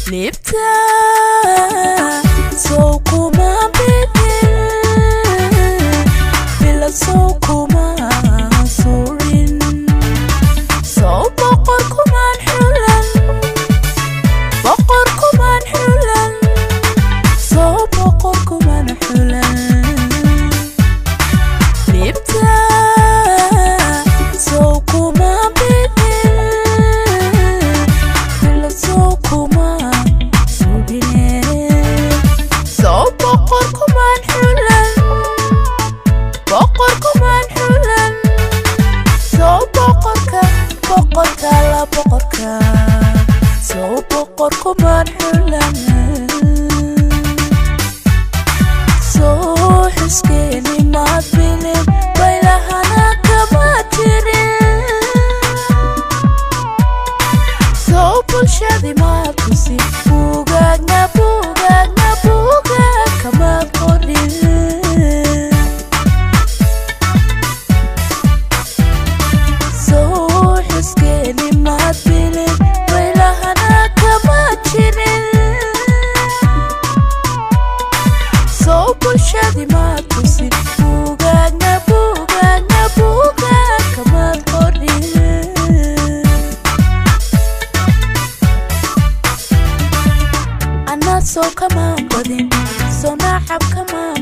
Libta sow kuma bidin, bila sow kuma surin, sow boqor kumaan xulan, boqor kumaan xulan, sow boqor kumaan xulan. Libta sow kuma bidin, bila sow kuma sudhine, sow boqor kumaan xulan, boqor kumaan xulan, sow boqorka, boqorka la boqorka, sow boqor kumaan xulan. Soo xiskeeni maad bilin, baylahana kama jirin, sow bulshadii maad tusin, buugaagna buugaagna buugaag kamaad qorin. Soo xiskeeni maad bilin, baylahana kama jirin, sow bulshadii maad tusin, buugaagna buugaagna buugaag kamaad qorin. Anaa soo kamaan badin, soo nacab kamaan